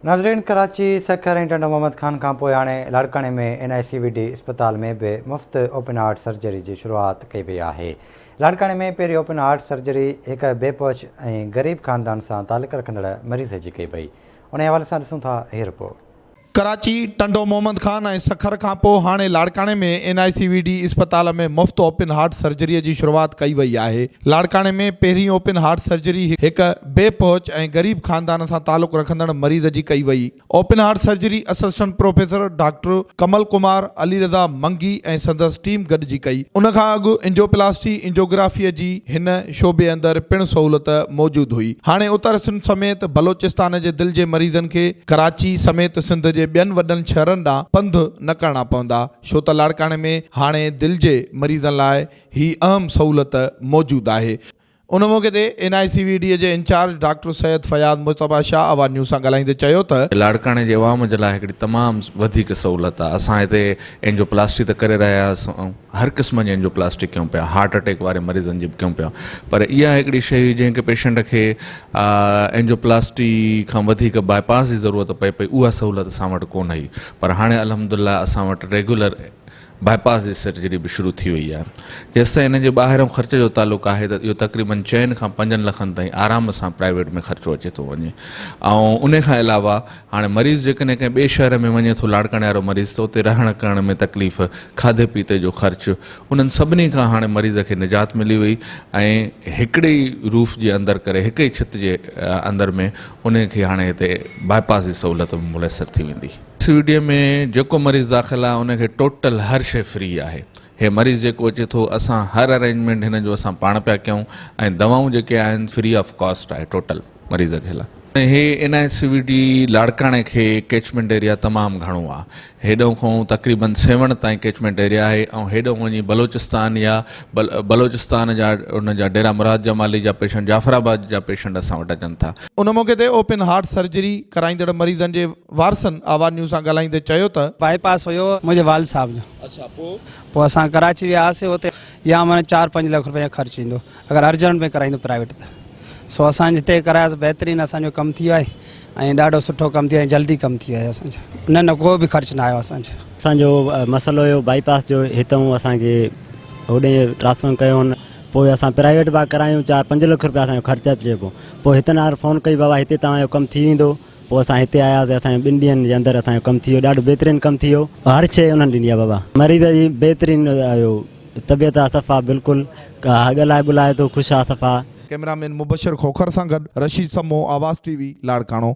ناظرين ڪراچي، سکر ۽ ٽنڊو محمد خان کانپوء هاڻي لاڙڪاڻي ۾ N I C V D اسپتال ۾ به مفت اوپن هارٽ سرجري جي شروعات ڪئي وئي آهي. لاڙڪاڻي ۾ پهرين اوپن هارٽ سرجري هڪ بي پهچ ۽ غريب خاندان سان تعلق رکندڙ مريض جي ڪئي وئي. انهي حوالي سان ڏسون ٿا هي رپورٽ. ڪراچي، ٽنڊو محمد خان ۽ سکر کانپوء هاڻي لاڙڪاڻي ۾ N I C V D اسپتال ۾ مفت اوپن هارٽ سرجري جي شروعات ڪئي وئي آهي. لاڙڪاڻي ۾ پهرين اوپن هارٽ سرجري هڪ بي پهچ ۽ غريب خاندان سان تعلق رکندڙ مريض جي ڪئي وئي. Open heart surgery assistant professor doctor Kamal Kumar, Ali Raza Mangi ۽ سندس ٽيم گڏجي ڪئي. ان کان اڳ انجيوپلاسٽي، انجيوگرافيء جي هن شعبي اندر پڻ سهولت موجود هئي. هاڻي اتر سنڌ سميت بلوچستان جي دل جي مريضن کي ڪراچي سميت سنڌ جي ٻين وڏن شهرن ڏانهن پنڌ نه ڪرڻا پوندا، ڇو ته لاڙڪاڻي ۾ هاڻي دل جي مريضن لاء هي اهم سهولت موجود آهي. ان موقعي تي N I C V D جي incharge doctor Syed Fayyaz Mujtaba Shah Awaz news سان ڳالهائيندي چيو ته. لاڙڪاڻي جي عوام جي لاء هڪڙي تمام وڌيڪ سهولت آهي اسان هتي اينجو پلاسٽي ته ڪري رهيا آهيون هر قسم جي اينجو پلاسٽي ڪيون پيا هارٽ اٽيڪ واري مريضن جي به ڪيون پيا پر اها هڪڙي شيء هئي جنهن کي پيشنٽ کي اينجو پلاسٽي کان وڌيڪ باء پاس جي ضرورت پئي پئي اها سهولت اسان وٽ ڪونه هئي پر هاڻي الحمدلله اسان وٽ ريگيولر باء پاس جي سرجري به شروع ٿي وئي آهي. جيستائين ان جي ٻاهرئون خرچ جو تعلق آهي ته اهو تقريبن چئن کان پنجن لکن تائين آرام سان پرائيويٽ ۾ خرچو اچي ٿو وڃي ۽ ان کان علاوه هاڻي مريض جيڪڏهن ڪنهن ٻئي شهر ۾ وڃي ٿو لاڙڪاڻي وارو مريض ته اتي رهڻ ڪرڻ ۾ تڪليف کاڌي پيتي جو خرچ انهن سڀني کان هاڻي مريض کي نجات ملي وئي ۽ هڪڙي ئي روف جي اندر ڪري هڪ ئي ڇت جي اندر ۾ انهي کي هاڻي هتي باء پاس جي سهولت به ميسر ٿي ويندي. سي وي ڊي ۾ جيڪو مريض داخل آهي ان کي ٽوٽل هر شيء فري آهي هي مريض جيڪو اچي ٿو اسان هر ارينجمينٽ هن جو اسان پاڻ پيا ڪيون ۽ دوائون جيڪي آهن فري آف ڪاسٽ آهي ٽوٽل مريض کي لاء. هي N I C V D لاڙڪاڻي کي ڪيچمينٽ ايريا تمام گهڻو آهي هيڏئون کان تقريبن سيوهڻ تائين ڪيچمينٽ ايريا آهي ۽ هيڏئون وڃي بلوچستان يا بلوچستان جا ان جا ڊيرا مراد جمالي جا پيشنٽ جعفر آباد جا پيشنٽ اسان وٽ اچن ٿا. ان موقعي تي اوپن هارٽ سرجري ڪرائيندڙ مريضن جي وارثن آواز نيوز سان ڳالهائيندي چيو ته. باء پاس هيو منهنجي والد صاحب جو. اڇا پوء؟ پوء اسان ڪراچي ويا هئاسين اتي يا معنيٰ چار پنج لک روپيه خرچ ايندو اگر ارجنٽ ۾ ڪرائيندو پرائيويٽ ته سو اسان جتي ڪراياسين بهترين اسان جو ڪم ٿي ويو آهي ۽ ڏاڍو سٺو ڪم ٿي ويو ۽ جلدي ڪم ٿي ويو آهي اسان جو نه نه ڪو به خرچ نه آيو اسان جو. اسان جو مسئلو هيو بائي پاس جو هتئون اسان کي هوڏي ٽرانسفر ڪيو هن پوء اسان پرائيويٽ به ڪرايون چار پنج لک روپيا اسان جو خرچ اچي پيو پوء هتن وارن فون ڪئي بابا هتي توهان جو ڪم ٿي ويندو پوء اسان هتي آياسين اسان جو ٻن ڏينهن جي اندر اسان جو ڪم ٿي ويو ڏاڍو بهترين ڪم ٿي ويو هر شيء انهن ڏني آهي بابا مريض جي بهترين اهو طبيعت آهي صفا بلڪل ڳالهائي ٻولائي ٿو خوش آهي صفا. ڪئميرا مين مبشر کوکر سان گڏ رشيد سمون آواز ٽي وي لاڙڪاڻو.